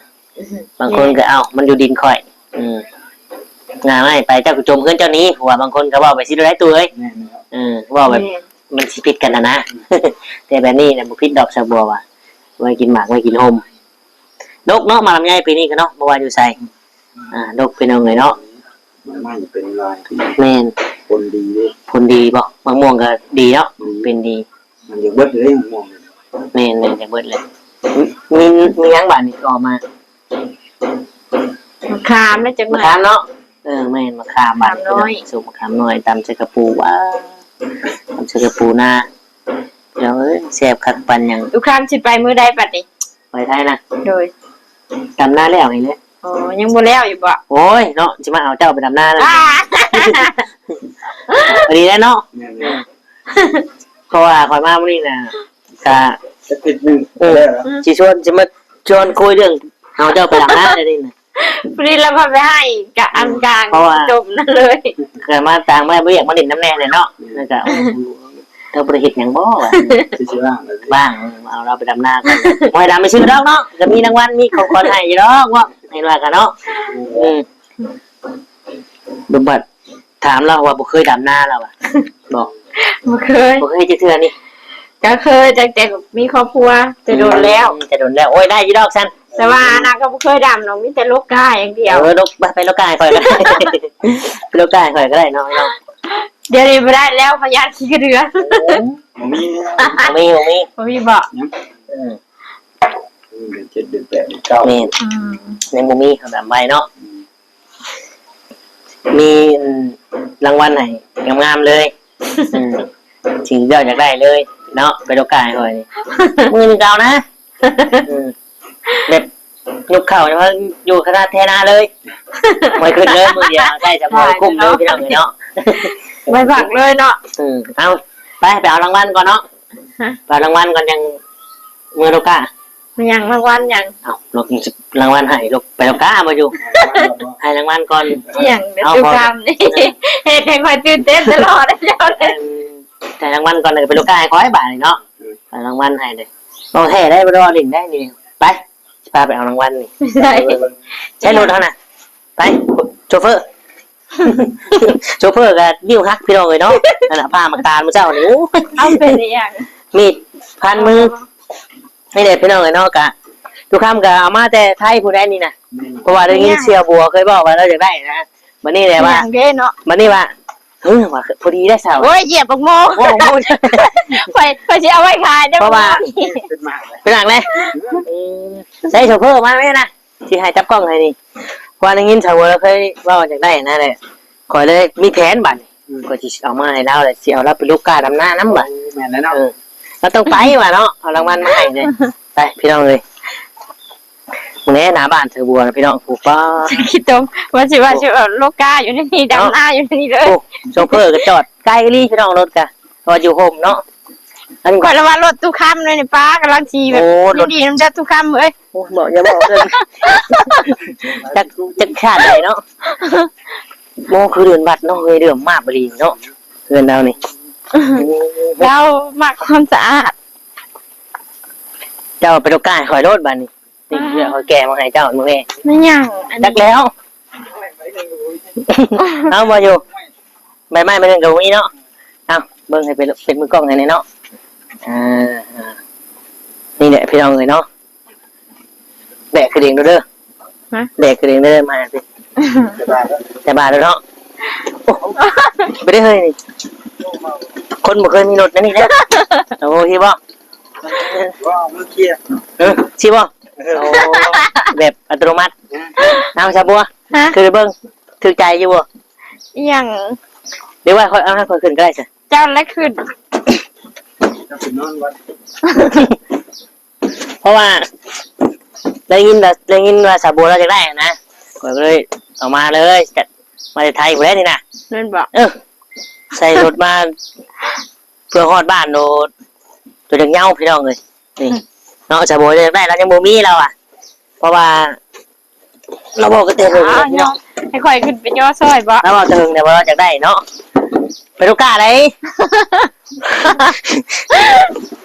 ບາງຄົນກໍ ເອົ້າ ມັນຢູ່ດິນຂ້ອຍ. ອືມ ງ່າຍໄປ ເຈົ້າກໍຈົ່ມເຮືອນເຈົ້າໜີ, ເພາະວ່າບາງຄົນກໍເວົ້າໄປຊີ້ໂລດໄດ໋ຕູ້ເອີຍ. ແມ່ນແລ້ວ. ເອີ ເວົ້າແບບ ແມ່ນ ມັນຊິຜິດກັນຫັ້ນນະ, ແຕ່ແບບນີ້ນະບໍ່ຜິດດອກ ສາວບົວວ່າ ໄວ້ກິນໝາກ ໄວ້ກິນຮົ່ມ. ດົກເນາະ ໝາກລຳໄຍປີນີ້ກໍເນາະ, ບໍ່ວ່າຢູ່ໃສ ອ່າ ດົກ ພີ່ນ້ອງເອີຍເນາະ. ໝາກໄມ້ເປັນຫຼາຍ. ແມ່ນ. ຜົນດີເດ້. ຜົນດີບໍ່? ໝາກມ່ວງກໍດີເນາະ. ອືມ ເປັນດີ. ມັນຢາກເບິດເລີຍ ໝາກມ່ວງ. ແມ່ນໆ ຢາກເບິດເລີຍ. ມີ ມີຫຍັງບາດນີ້ອອກມາ? ມະຂາມແລ້ວຈັກໜ້ອຍ. ມະຂາມເນາະ. ເອີ ແມ່ນ ມະຂາມບາດນີ້. ມະຂາມນ້ອຍ. ສຸບມະຂາມນ້ອຍ ຕຳໃສ່ກະປູ. ວ້າ ຕຳໃສ່ກະປູນາ ພີ່ນ້ອງເອີຍ ແຊບຄັກປານຫຍັງ. ຕຸຄາມຊິໄປມື້ໃດບັດນີ້? ໄປໄທນະ? ໂດຍ. ດຳນາແລ້ວນີ້ແຫຼະ. ອໍ ຍັງບໍ່ແລ້ວຢູ່ບໍ? ໂອ້ຍເນາະ ຊິມາເອົາເຈົ້າໄປດຳນານະ. ອ່າ ອັນນີ້ແຫຼະເນາະ. ແມ່ນໆ ເພາະວ່າຂ້ອຍມາມື້ນີ້ນະ ກະ ອືມ ຊິຊວນ ຊິມາຊວນຄຸຍເລື່ອງເອົາເຈົ້າໄປດຳນາໄດ້ນີ້ນະ. ພໍດີລະພາໄປໃຫ້ກະອັນກາງ ເພາະວ່າຈົມນັ້ນເລີຍ. ເກີດມາຕ່າງແມ່ບໍ່ຢາກມາຫຼິ້ນນຳແດ່ແຫຼະເນາະ. ແລ້ວກະ ເຈົ້າບໍ່ໄດ້ເຮັດຫຍັງບໍ່ວະ? ຊິວ່າງ ວ່າງ ເອົາລາວໄປດຳນາກ່ອນ. ບໍ່ໃຫ້ດຳໄປຊື່ດອກເນາະ, ກະມີລາງວັນ ມີຂອງຂວັນໃຫ້ຢູ່ດອກເນາະ, ເຫັນວ່າກັນເນາະ. ອືມ ລຸງບັດ ຖາມລາວວ່າບໍ່ເຄີຍດຳນາລາວວ່າ. ບໍ່ ບໍ່ເຄີຍ ບໍ່ເຄີຍຈັກເທື່ອນີ້. ກໍເຄີຍ ຕັ້ງແຕ່ມີຄອບຄົວ ແຕ່ດົນແລ້ວ. ອືມ ແຕ່ດົນແລ້ວ. ໂອ້ຍ ໄດ້ຢູ່ດອກຊັ້ນ. ແຕ່ວ່າອັນນັ້ນກໍບໍ່ເຄີຍດຳດອກ ມີແຕ່ໂລກາຢ່າງດຽວ. ເອີ ໂລກ ໄປ ໄປໂລກາໃຫ້ຂ້ອຍກໍໄດ້ ໄປໂລກາໃຫ້ຂ້ອຍກໍໄດ້ເນາະ. ດຽວນີ້ບໍ່ໄດ້ແລ້ວ ເຂົາຢ້ານຂີ້ກະເດືອນ. ໂອ້ ບໍ່ມີ ບໍ່ມີ ບໍ່ມີ ບໍ່ມີບໍ? ຍັງ ອືມ ເດືອນເຈັດ ເດືອນແປດ ເດືອນເກົ້າ. ແມ່ນ. ອືມ ຍັງບໍ່ມີ ເຂົາດຳໄວເນາະ. ອືມ ມີລາງວັນໃຫ້ງາມໆເລີຍ. ອືມ ສິ່ງທີ່ເຈົ້າຢາກໄດ້ເລີຍເນາະ ໄປໂລກາໃຫ້ຂ້ອຍນີ້. ໝື່ນໜຶ່ງກໍເອົານະ. ອືມ ແບບຍົກເຂົ້າ ຢູ່ຂະໜາດແທ້ນາເລີຍ. ໄວ້ຂຶ້ນເລີຍ ມື້ດຽວໃຊ້ສະໂພກຄຸ້ມເລີຍ ພີ່ນ້ອງເອີຍເນາະ. ໄວ້ພັກເລີຍເນາະ. ອືມ ເອົາ ໄປ ໄປເອົາລາງວັນກ່ອນເນາະ. ຮະ? ໄປເອົາລາງວັນກ່ອນ ຈັ່ງເມືອໂລກາ. ແມ່ນຫຍັງ ລາງວັນຫຍັງ? ເອົ້າ ລາງວັນໃຫ້ ໄປໂລກາບໍ່ຢູ່. ໃຫ້ລາງວັນກ່ອນ. ອີ່ຫຍັງ ເອົາ ຕຸຄາມນີ້ ເຮັດໃຫ້ຂ້ອຍຕື່ນເຕັ້ນຕະຫຼອດເຈົ້າເລີຍ. ໃຫ້ລາງວັນກ່ອນ ແລ້ວກໍໄປໂລກາໃຫ້ຂ້ອຍບາດນີ້ເນາະ. ໃຫ້ລາງວັນໃຫ້ເດ້. ເວົ້າແທ້ໄດ໋ ບໍ່ໄດ້ເວົ້າຫຼິ້ນໄດ໋ນີ້. ໄປ ຊິພາໄປເອົາລາງວັນນີ້. ໃຊ້ລົດເຮົານະ. ໄປ ໂຊເຟີ. ໂຊເຟີກໍນິ້ວຫັກ ພີ່ນ້ອງເອີຍເນາະ. ນັ້ນນະ ພາມາການມື້ເຊົ້ານີ້. ໂອ້ຍ ເອົາ ເປັນອີຫຍັງ? ມີດພັນມື. ອໍ ນີ້ແຫຼະ ພີ່ນ້ອງເອີຍເນາະ, ກະ ຕຸຄຳກໍເອົາມາແຕ່ໄທພຸ້ນແຫຼະນີ້ນະ. ແມ່ນ. ເພາະວ່າໄດ້ຍິນສ່ຽວບົວເຄີຍບອກວ່າລາວຢາກໄດ້ນະ. ບັດນີ້ແຫຼະວ່າ ມີຫຍັງເດ້ເນາະ? ບັດນີ້ວ່າ ເອີ ວ່າພໍດີໄດ້ສາວ. ໂອ້ຍ ຢຽບບັກໂມ. ໂອ້ ບັກໂມ. ຂ້ອຍ ຂ້ອຍຊິເອົາໄວ້ຂາຍເດີ້. ເພາະວ່າ ເປັນໝາກເລີຍ. ອືມ ໃຊ້ໂຊເຟີມາແມ່ນະ. ຊິໃຫ້ຈັບກ້ອງໃຫ້ນີ້ ເພາະວ່າໄດ້ຍິນສາວບົວລາວເຄີຍເວົ້າຢາກໄດ້ນັ້ນແຫຼະ. ຂ້ອຍເລີຍມີແຜນບາດນີ້. ອືມ ຂ້ອຍຊິເອົາມາໃຫ້ລາວ ແລ້ວຊິເອົາລາວໄປລູກຄ້າດຳນານຳບາດ. ໂອ້ ແມ່ນແລ້ວເນາະ. ເອີ ລາວຕ້ອງໄປວ່າເນາະ, ເອົາລາງວັນມາໃຫ້ເດ້. ໄປ ພີ່ນ້ອງເອີຍ ເບິ່ງແດ່ໜ້າບ້ານສາວບົວນະ ພີ່ນ້ອງ. ຜູ້ປ້າ ຂີ້ຕົມ ວ່າຊິ ວ່າຊິເອົາລູກຄ້າຢູ່ໃນນີ້ ດຳນາຢູ່ໃນນີ້ເລີຍ. ໂອ້ ໂຊເຟີກໍຈອດໄກອີ່ຫຼີ ພີ່ນ້ອງ, ລົດກະ ເພາະວ່າຢູ່ຮົ່ມເນາະ. ອັນ ຂ້ອຍລະວ່າລົດຕຸຄຳເລີຍນີ້ ປ້າກຳລັງຊິແບບ ໂອ້ ລົດ ດີນຳເຈົ້າຕຸຄຳເອີຍ. ໂອ້ ບໍ່ ຢ່າເວົ້າເດີ. ຈັກ ຈັກຊາດໃດເນາະ. ໂອ້ ຄືເດີ່ນວັດເນາະເຮີຍ, ເດີ່ນມາກອີ່ຫຼີເນາະ ເຮືອນລາວນີ້. ລາວມັກຄວາມສະອາດ. ເຈົ້າໄປໂລກາໃຫ້ຂ້ອຍໂລດບາດນີ້. ນີ້ເພື່ອຂ້ອຍແກະມາໃຫ້ເຈົ້າມື້ແລກ. ແມ່ນຫຍັງອັນນີ້? ຈັກແລ້ວ. ເອົາ ບໍ່ຢູ່ ໃບໄມ້ໃບໜຶ່ງກໍບໍ່ມີເນາະ. ເອົາ ເບິ່ງໃຫ້ເປັນ ເປັນມືກ້ອງໃຫ້ແດ່ເນາະ. ອ່າ ນີ້ແຫຼະ ພີ່ນ້ອງເອີຍເນາະ. ແບກຂຶ້ນເອງເດີ. ຮະ? ແບກຂຶ້ນເອງເດີ ມາຊິ. ສະບາຍແລ້ວເນາະ. ໂອ້ ໄປເດີເຮີຍ ຄົນບໍ່ເຄີຍມີລົດນະນີ້ນະ. ໂອເຄບໍ່? ວ່າເມື່ອກີ້ ເອີ ຊິບໍ່? ເອີ ໂອ້ ແບບອັດຕະໂນມັດ. ອືມ ເອົາ ສາວບົວ ຮະ? ຄືເບິ່ງ ຖືກໃຈຢູ່ບໍ່? ອີ່ຫຍັງ? ຫຼືວ່າຂ້ອຍ ເອົາ ໃຫ້ຂ້ອຍຂຶ້ນກໍໄດ້ຊະ. ເຈົ້າແຫຼະຂຶ້ນ. ເຈົ້າຂຶ້ນນອນວັດ. ເພາະວ່າ ໄດ້ຍິນວ່າ ໄດ້ຍິນວ່າສາວບົວລາວຢາກໄດ້ຫັ້ນນະ ຂ້ອຍກໍເລີຍເອົາມາເລີຍ ຈາກ ມາແຕ່ໄທພຸ້ນແຫຼະນີ້ນະ. ແມ່ນບໍ່? ເອີ ໃສ່ລົດມາ ເພື່ອຮອດບ້ານໂລດ ຈົນຢາກເຍົາ ພີ່ນ້ອງເອີຍ. ນີ້ ອືມ ເນາະ ສາວບົວລາວຢາກໄດ້ ລາວຍັງບໍ່ມີລາວວ່າ ເພາະວ່າ ລາວເວົ້າກັນແຕ່ເຫິງແລ້ວ ພີ່ນ້ອງ. ໃຫ້ຂ້ອຍຂຶ້ນໄປຍໍຊ່ອຍບໍ່? ລາວເວົ້າແຕ່ເຫິງແລ້ວວ່າລາວຢາກໄດ້ເນາະ ເປັນໂອກາດໃດ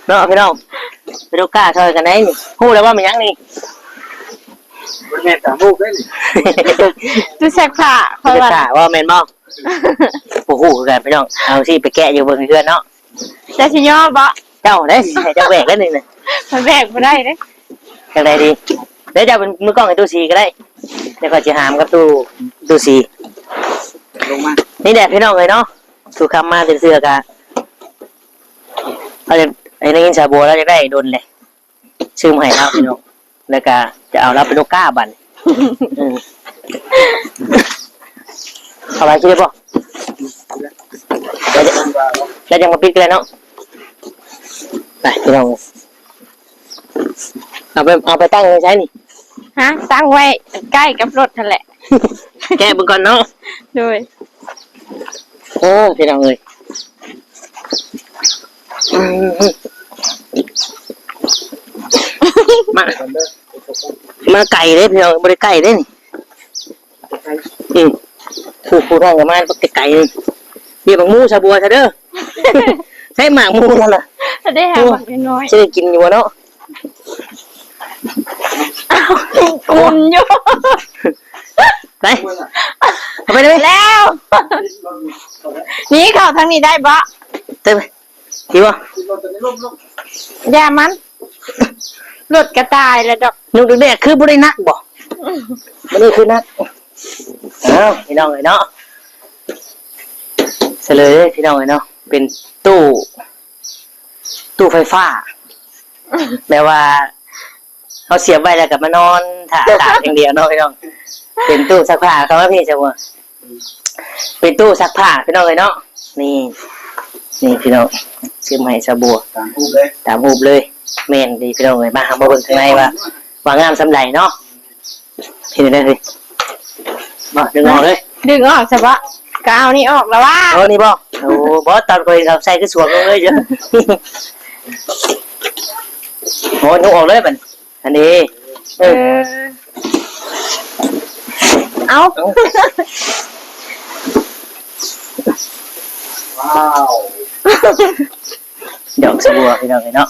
ເນາະ ພີ່ນ້ອງ ເປັນໂອກາດຊ່ອຍກັນໄດ໋ນີ້. ຮູ້ແລ້ວວ່າແມ່ນຫຍັງນີ້? ບໍ່ແມ່ນຕາມຮູບເດ້ນີ້ ຕູ້ຊັກຜ້າ ຂ້ອຍວ່າ ຕູ້ຊັກຜ້າບໍ່ແມ່ນບໍ່? ບໍ່ຮູ້ຄືກັນ ພີ່ນ້ອງ ເອົາຊິໄປແກະຢູ່ເບິ່ງເຮືອນເນາະ. ເຈົ້າຊິຍໍບໍ່? ເຈົ້າເດ້ ຊິໃຫ້ເຈົ້າແບກແລ້ວນີ້ນະ ຂ້ອຍແບກບໍ່ໄດ້ເດ້. ຈັ່ງໃດດີ? ດຽວເຈົ້າເປັນມືກ້ອງໃຫ້ຕູ້ສີກໍໄດ້ ດຽວຂ້ອຍຊິຫາມກັບຕູ້ ຕູ້ສີ. ລົງມາ ນີ້ແຫຼະ ພີ່ນ້ອງເອີຍເນາະ ສູ່ຄຳມາແຕ່ເທື່ອກະ ເຮົາຈະ ໄດ້ຍິນສາວບົວລາວຢາກໄດ້ດົນແຫຼະ ຊື້ມາໃຫ້ລາວ ພີ່ນ້ອງ ແລ້ວກະຈະເອົາລາວເປັນລູກຄ້າບັດນີ້. ເອີ ເອົາໄວ້ຊິໄດ້ບໍ່? ແລ້ວຈະ ແລ້ວຈັ່ງມາປິດກໍໄດ້ເນາະ. ໄປ ພີ່ນ້ອງ ເອົາໄປ ເອົາໄປຕັ້ງໄວ້ໃສນີ້? ຮະ? ຕັ້ງໄວ້ໃກ້ກັບລົດຫັ້ນແຫຼະ ແກະເບິ່ງກ່ອນເນາະ. ໂດຍ. ໂອ້ ພີ່ນ້ອງເອີຍ ອືມ ມາ ມາໄກເດ້ພີ່ນ້ອງ ບໍ່ໄດ້ໃກ້ເດ້ນີ້. ອືມ ຜູ້ ຜູ້ທາງກໍມາແຕ່ໄກນີ້. ເຫຍບໝາກໝູຊະບົວຊະເດີ ໃຊ້ໝາກໝູນັ້ນນະ ໄດ້ຫາໝາກນ້ອຍໆ ຊິໄດ້ກິນຢູ່ບໍ່ເນາະ? ອາວ ກຸນຢູ່ ໄປ ເອົາໄປເລີຍ ແລ້ວ ນີ້ເຂົ້າທາງນີ້ໄດ້ບໍ່? ໄດ້ໄປ ດີບໍ່? ຢ່າມັນ ລົດກະຕາຍແລ້ວດອກ. ນຸກແດກໆ ຄືບໍ່ໄດ້ໜັກບໍ່? ມື້ນີ້ຄືໜັກ. ເອົ້າ ພີ່ນ້ອງເອີຍເນາະ ສະເຫຼີຍເດີພີ່ນ້ອງເອີຍເນາະ ເປັນຕູ້ ຕູ້ໄຟຟ້າ ແບບວ່າ ເຮົາສຽບໄວ້ແລ້ວກໍມານອນຖ້າຕາກຢ່າງດຽວເນາະພີ່ນ້ອງ. ເປັນຕູ້ຊັກຜ້າ ເຂົ້າມາພີ້ຊະບໍ່ ເປັນຕູ້ຊັກຜ້າພີ່ນ້ອງເອີຍເນາະ. ນີ້ ນີ້ພີ່ນ້ອງ ຊື້ມາໃຫ້ຊາບົວ ຕາມຮູບເລີຍ ຕາມຮູບເລີຍ. ແມ່ນດີພີ່ນ້ອງເອີຍ ມາ ເຮົາມາເບິ່ງຂ້າງໃນວ່າ ວ່າງາມສ່ຳໃດເນາະ. ເຮັດໄດ້ເລີຍ ບໍ່ ດຶງອອກເລີຍ ດຶງອອກຊະບໍ່? ກໍເອົານີ້ອອກລະວ່າ ເອົານີ້ບໍ່? ໂອ້ ບໍ່ ຕອນຂ້ອຍເອົາໃສ່ຄືສວມລົງເລີຍ. ໂອ້ ດຶງອອກເລີຍບັດນີ້ ອັນນີ້ ເອີ ເອີ ເອົ້າ ເອົ້າ ວ້າວ ດອກຊະບົວພີ່ນ້ອງເອີຍເນາະ.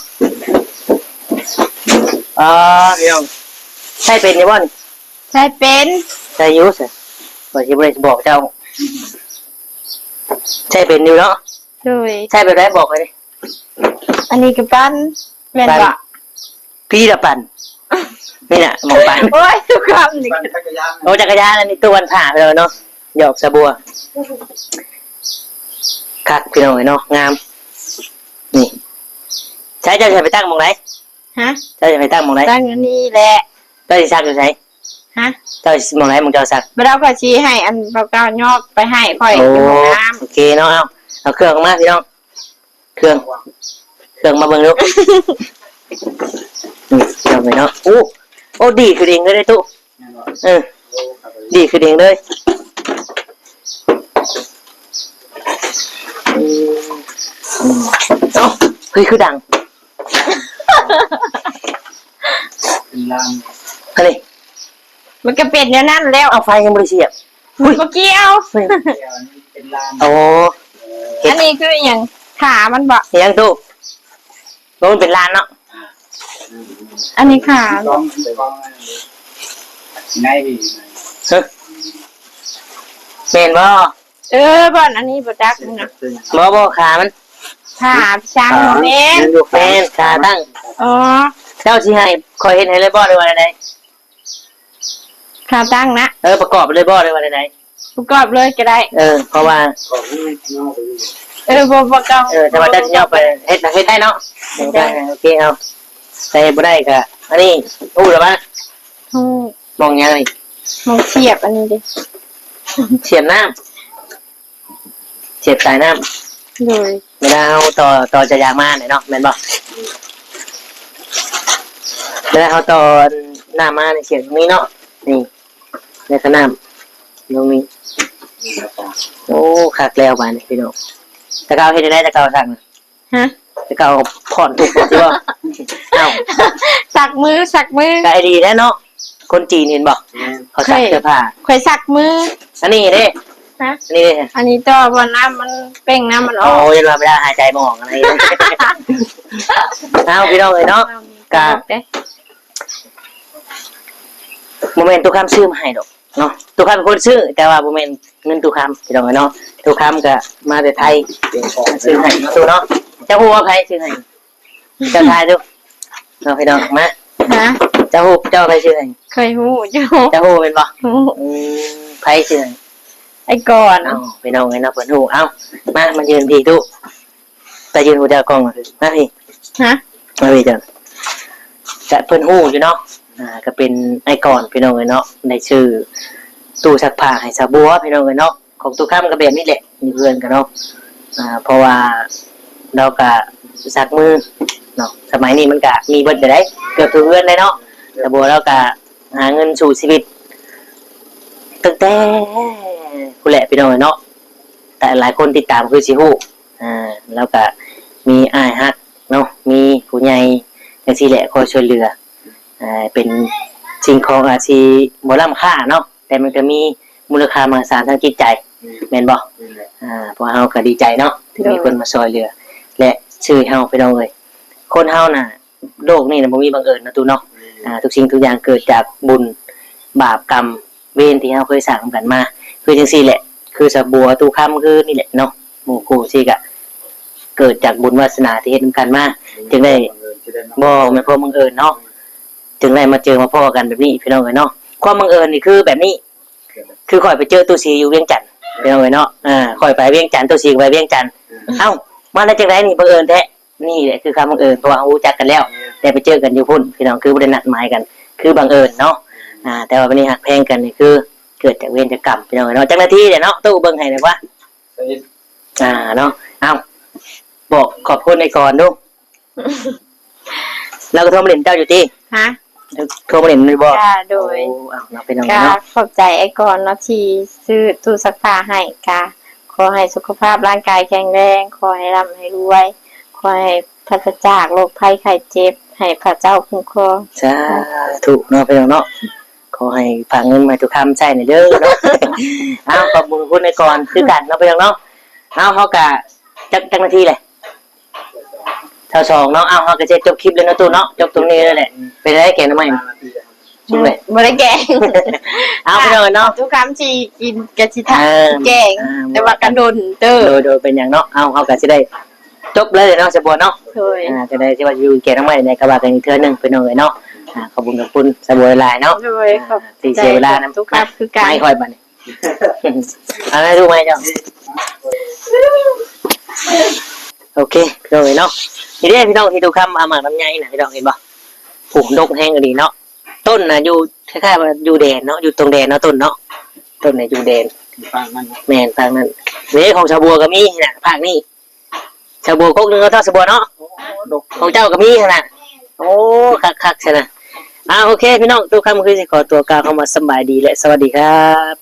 ອ່າ ພີ່ນ້ອງ ໃຊ້ເປັນຢູ່ບໍ່ນີ້? ໃຊ້ເປັນ ໃຊ້ຢູ່ຊະ ຂ້ອຍຊິບໍ່ໄດ້ບອກເຈົ້າ ໃຊ້ເປັນຢູ່ເນາະ. ໂດຍ ໃຊ້ແບບໃດບອກຂ້ອຍແດ່. ອັນນີ້ກໍປັ່ນ ແມ່ນບໍ່? ປີ້ລະປັ່ນ ນີ້ນະໝ່ອງປັ່ນ. ໂອ້ຍ ທຸກຄຳນີ້ ປັ່ນຈັກກະຍານ ໂອ້ ຈັກກະຍານ ອັນນີ້ຕູ້ປັ່ນຜ້າເນາະ. ດອກຊະບົວ ຄັກພີ່ນ້ອງເອີຍເນາະ ງາມ. ນີ້ ໃຊ້ ເຈົ້າຊິເອົາໄປຕັ້ງໝ່ອງໃດ? ຮະ? ເຈົ້າຊິເອົາໄປຕັ້ງໝ່ອງໃດ? ຕັ້ງຢູ່ນີ້ແຫຼະ. ເຈົ້າຊິຊັກຢູ່ໃສ? ຮະ? ເຈົ້າຊິໝ່ອງໃດ ໝ່ອງເຈົ້າຊັກ? ບໍ່ໄດ້ ຂ້ອຍຊິໃຫ້ອັນເບົາເກົ່າຍອກໄປໃຫ້ຂ້ອຍ ໂອ້ ຢູ່ຫ້ອງນ້ຳ. ໂອເຄເນາະ ເອົາ ເອົາເຄື່ອງອອກມາພີ່ນ້ອງ. ເຄື່ອງ ເຄື່ອງມາເບິ່ງດູ. ອືມ ເອົາໄປເນາະ. ໂອ້ ໂອ້ ດີຂຶ້ນເອງເລີຍຕູ້. ເອີ ດີຂຶ້ນເອງເລີຍ. ອືມ ເອົ້າ ເຮີ້ຍ ຄືດັງ ເປັນລານ ອັນນີ້ ມັນກໍເປັນແນວນັ້ນແລ້ວ. ເອົາ ໄຟຍັງບໍ່ໄດ້ສຽບ. ມັນບໍ່ກ່ຽວ ເປັນລານ. ໂອ້ ອັນນີ້ຄືອີ່ຫຍັງ? ຂາມັນບໍ່? ອີ່ຫຍັງຕູ້? ໂອ້ ມັນເປັນລານເນາະ. ອັນນີ້ຂາ ໃນ ຮະ ແມ່ນບໍ່? ເອີ ບ່ອນອັນນີ້ບໍ່ຈັກນະ. ບໍ່ ບໍ່ ຂາມັນ ຂາຊ້າງບໍ່ແມ່ນ. ແມ່ນ ຂາຕັ້ງ. ອໍ ເຈົ້າຊິໃຫ້ຂ້ອຍເຮັດໃຫ້ເລີຍບໍ່ ຫຼືວ່າໃດ? ຂາຕັ້ງນະ. ເອີ ປະກອບເລີຍບໍ່ ຫຼືວ່າໃດ? ປະກອບເລີຍກໍໄດ້. ເອີ ເພາະວ່າ ເອີ ບໍ່ ບໍ່ຕ້ອງ. ເອີ ແຕ່ວ່າເຈົ້າຊິເອົາໄປເຮັດ ເຮັດໄດ້ເນາະ? ເຮັດໄດ້. ໂອເຄ ເອົາ ແຕ່ເຮັດບໍ່ໄດ້ກໍ ອັນນີ້ຮູ້ແລ້ວວ່າ ຮູ້. ໝ່ອງຫຍັງນີ້? ໝ່ອງສຽບອັນນີ້ເດ້ ສຽບນ້ຳ ສຽບສາຍນ້ຳ. ໂດຍ. ເວລາເຮົາຕໍ່ ຕໍ່ຈາກຢາງມານີ້ເນາະ ແມ່ນບໍ່? ເວລາເຮົາຕໍ່ ນ້ຳມາໃນສຽງນີ້ເນາະ ນີ້ ແລ້ວກໍນ້ຳລົງນີ້. ໂອ້ ຄັກແລ້ວບາດນີ້ພີ່ນ້ອງ. ແຕ່ເກົ່າເຮັດຈັ່ງໃດ ແຕ່ເກົ່າສັກນະ? ຮະ? ແຕ່ເກົ່າຜ່ອນທຸກບໍ່ຕິບໍ່? ເອົ້າ ສັກມື ສັກມື ກໍໄດ້ດີແລ້ວເນາະ. ຄົນຈີນເຫັນບໍ່? ແມ່ນ ເຂົາສັກເສື້ອຜ້າ. ຂ້ອຍສັກມື. ອັນນີ້ເດ້? ຮະ? ອັນນີ້ເດ້? ອັນນີ້ຕໍ່ ເພາະນ້ຳມັນເປ່ງ ນ້ຳມັນອອກ. ໂອ້ ຢ້ານວ່າເວລາຫາຍໃຈບໍ່ອອກ ອັນນີ້. ເອົາ ພີ່ນ້ອງເອີຍເນາະ ກະ ບໍ່ແມ່ນຕູ້ຄຳຊື້ມາໃຫ້ດອກເນາະ. ຕູ້ຄຳເປັນຄົນຊື້ ແຕ່ວ່າບໍ່ແມ່ນເງິນຕູ້ຄຳ ພີ່ນ້ອງເອີຍເນາະ. ຕູ້ຄຳກໍມາແຕ່ໄທ ຊື້ໃຫ້ເນາະຕູ້ເນາະ. ເຈົ້າຮູ້ວ່າໃຜຊື້ໃຫ້? ເຈົ້າທາຍດູເນາະ ພີ່ນ້ອງ. ມາ ຮະ? ເຈົ້າຮູ້ ເຈົ້າໃຜຊື້ໃຫ້? ຂ້ອຍຮູ້ຢູ່. ເຈົ້າຮູ້ແມ່ນບໍ່? ຮູ້. ອືມ ໃຜຊື້ໃຫ້? ອ້າຍກອນ. ເອົ້າ ພີ່ນ້ອງເອີຍເນາະ ເພິ່ນຮູ້. ເອົ້າ ມາ ມາຢືນພີ້ຕູ້ ໄປຢືນຜູ້ເຈົ້າກ້ອງ ມາພີ້. ຮະ? ມາພີ້ເຈົ້າ. ກະເພິ່ນຮູ້ຢູ່ເນາະ ອ່າ ກະເປັນອ້າຍກອນ ພີ່ນ້ອງເອີຍເນາະ ໄດ້ຊື້ຕູ້ຊັກຜ້າໃຫ້ສາວບົວ ພີ່ນ້ອງເອີຍເນາະ. ຂອງຕູ້ຄຳກໍແບບນີ້ແຫຼະ ຢູ່ເຮືອນກໍເນາະ ອ່າ ເພາະວ່າລາວກໍສັກມືເນາະ. ສະໄໝນີ້ມັນກໍມີເບິດເດ ເກືອບທຸກເຮືອນເດເນາະ. ສາວບົວລາວກໍຫາເງິນສູ້ຊີວິດຕັ້ງແຕ່ພຸ້ນແຫຼະ ພີ່ນ້ອງເອີຍເນາະ. ແຕ່ຫຼາຍຄົນຕິດຕາມຄືຊິຮູ້ ອ່າ ລາວກໍມີອ້າຍຮັກເນາະ ມີຜູ້ໃຫຍ່ຈັ່ງຊີ້ແຫຼະ ຄອຍຊ່ວຍເຫຼືອ. ອ່າ ເປັນສິ່ງຂອງອາດຊິບໍ່ລ້ຳຄ່າເນາະ ແຕ່ມັນກໍມີມູນລະຄ່າມະຫາສານທາງຈິດໃຈ ແມ່ນບໍ່? ແມ່ນແຫຼະ. ອ່າ ພວກເຮົາກໍດີໃຈເນາະ ທີ່ມີຄົນມາຊ່ວຍເຫຼືອ ແລະ ຊ່ວຍເຮົາ ພີ່ນ້ອງເອີຍ. ຄົນເຮົານະ ໂລກນີ້ນະ ບໍ່ມີບັງເອີນເນາະ ຕູ້ເນາະ. ອ່າ ທຸກສິ່ງທຸກຢ່າງເກີດຈາກບຸນບາບກຳເວນທີ່ເຮົາເຄີຍສ້າງນຳກັນມາ. ຄືຈັ່ງຊີ້ແຫຼະ ຄືສາວບົວ ຕູ້ຄຳ ຄືນີ້ແຫຼະເນາະ ໝູ່ຄູ່ຊີ້ກະເກີດຈາກບຸນວາສະໜາທີ່ເຮັດນຳກັນມາ ຈຶ່ງໄດ້ ບໍ່ແມ່ນຄວາມບັງເອີນເນາະ ຈຶ່ງໄດ້ມາເຈີມາພໍ້ກັນແບບນີ້ ພີ່ນ້ອງເອີຍເນາະ. ຄວາມບັງເອີນນີ້ຄືແບບນີ້ ຄືຂ້ອຍໄປເຈີຕູ້ສີຢູ່ວຽງຈັນ ພີ່ນ້ອງເອີຍເນາະ. ເອີ ຂ້ອຍໄປວຽງຈັນ ຕູ້ສີໄປວຽງຈັນ. ເອົ້າ ມາໄດ້ຈັ່ງໃດນີ້ ບັງເອີນແທ້. ນີ້ແຫຼະຄືຄວາມບັງເອີນ ເພາະວ່າເຮົາຮູ້ຈັກກັນແລ້ວ ແຕ່ໄປເຈີກັນຢູ່ພຸ້ນ ພີ່ນ້ອງ ຄືບໍ່ໄດ້ນັດໝາຍກັນ ຄືບັງເອີນເນາະ. ອ່າ ແຕ່ວ່າບັດນີ້ຮັກແພງກັນນີ້ ຄືເກີດຈາກເວນຈາກກຳ ພີ່ນ້ອງເອີຍເນາະ. ຈັກນາທີແຫຼະເນາະ ຕູ້ເບິ່ງໃຫ້ແດ່ວ່າ ອ່າ ເນາະ. ເອົ້າ ບອກຂອບຄຸນໄອ້ກອນດູ. ລາວກໍໂທມາຫຼິ້ນເຈົ້າຢູ່ຕິ? ຮະ? ໂທມາຫຼິ້ນຢູ່ບໍ່? ກະໂດຍ. ໂອ້ ເອົາເນາະ ພີ່ນ້ອງເນາະ ກະຂອບໃຈໄອ້ກອນເນາະ ທີ່ຊື້ຕູ້ຊັກຜ້າໃຫ້. ກະຂໍໃຫ້ສຸຂະພາບຮ່າງກາຍແຂງແຮງ, ຂໍໃຫ້ລ່ຳໃຫ້ລວຍ, ຂໍໃຫ້ປາສະຈາກໂລກໄພໄຂ້ເຈັບ, ໃຫ້ພະເຈົ້າຄຸ້ມຄອງ. ສາທຸເນາະ ພີ່ນ້ອງເນາະ. ຂໍໃຫ້ຝາກເງິນມາໃຫ້ຕູ້ຄຳໃຊ້ແດ່ເດີເນາະ. ເອົາ ຂອບຄຸນໄອ້ກອນຄືກັນເນາະ ພີ່ນ້ອງເນາະ. ເອົາ ເຮົາກະ ຈັກ ຈັກນາທີແຫຼະ? ຊາວສອງເນາະ. ເອົາ ເຮົາກໍຈະຈົບຄລິບແລ້ວເນາະຕູ້ເນາະ, ຈົບຕົງນີ້ເລີຍແຫຼະ. ເປັນໃດແກງໜໍ່ໄມ້? ສຸກແລ້ວ? ບໍ່ໄດ້ແກງ. ເອົາ ພີ່ນ້ອງເນາະ, ຕູ້ຄຳຊິກິນກະຊິຖາມ ເອີ ແກງ ອ່າ ແຕ່ວ່າກໍດົນເຕີບ. ໂດຍ ໂດຍ ເປັນຫຍັງເນາະ. ເອົາ ເຮົາກໍຊິໄດ້ຈົບເລີຍເນາະ ສາວບົວເນາະ. ໂດຍ. ອ່າ ຈັ່ງໃດຊິວ່າຢູ່ແກງໜໍ່ໄມ້ໃດກໍວ່າກັນອີກເທື່ອໜຶ່ງ ພີ່ນ້ອງເອີຍເນາະ. ອ່າ ຂອບຄຸນຂອບຄຸນສາວບົວຫຼາຍໆເນາະ. ໂດຍ ອ່າ ຂອບໃຈ ທີ່ເສຍເວລານຳ ຕູ້ຄຳຄືກັນ ໄມ້ຂ້ອຍບັດນີ້. ເອົາ ໃຫ້ລູກໃໝ່ເຈົ້າ. ໂອເຄ ພີ່ນ້ອງເອີຍເນາະ, ນີ້ເດ້ພີ່ນ້ອງ ທີ່ຕູ້ຄຳເອົາໝາກລຳໄຍນະ ພີ່ນ້ອງເຫັນບໍ່? ໂອ້ ດົກແຮງອີ່ຫຼີເນາະ. ຕົ້ນນະຢູ່ ຄ້າຍໆວ່າຢູ່ແດນເນາະ, ຢູ່ຕົງແດນເນາະ ຕົ້ນເນາະ, ຕົ້ນນະຢູ່ແດນ. ຟາກນັ້ນ. ແມ່ນ ຟາກນັ້ນເດ້. ຂອງສາວບົວກໍມີນະ ຟາກນີ້. ສາວບົວກົກໜຶ່ງເນາະ ສາວບົວເນາະ. ໂອ້ ດົກ. ຂອງເຈົ້າກໍມີຫັ້ນນະ. ໂອ້ ຄັກໆ ຊັ້ນນະ. ອ່າ ໂອເຄ ພີ່ນ້ອງ ຕູ້ຄຳຄືຊິຂໍຕົວກ່າວຄຳວ່າສຳບາຍດີ ແລະ ສະຫວັດດີຄັບ.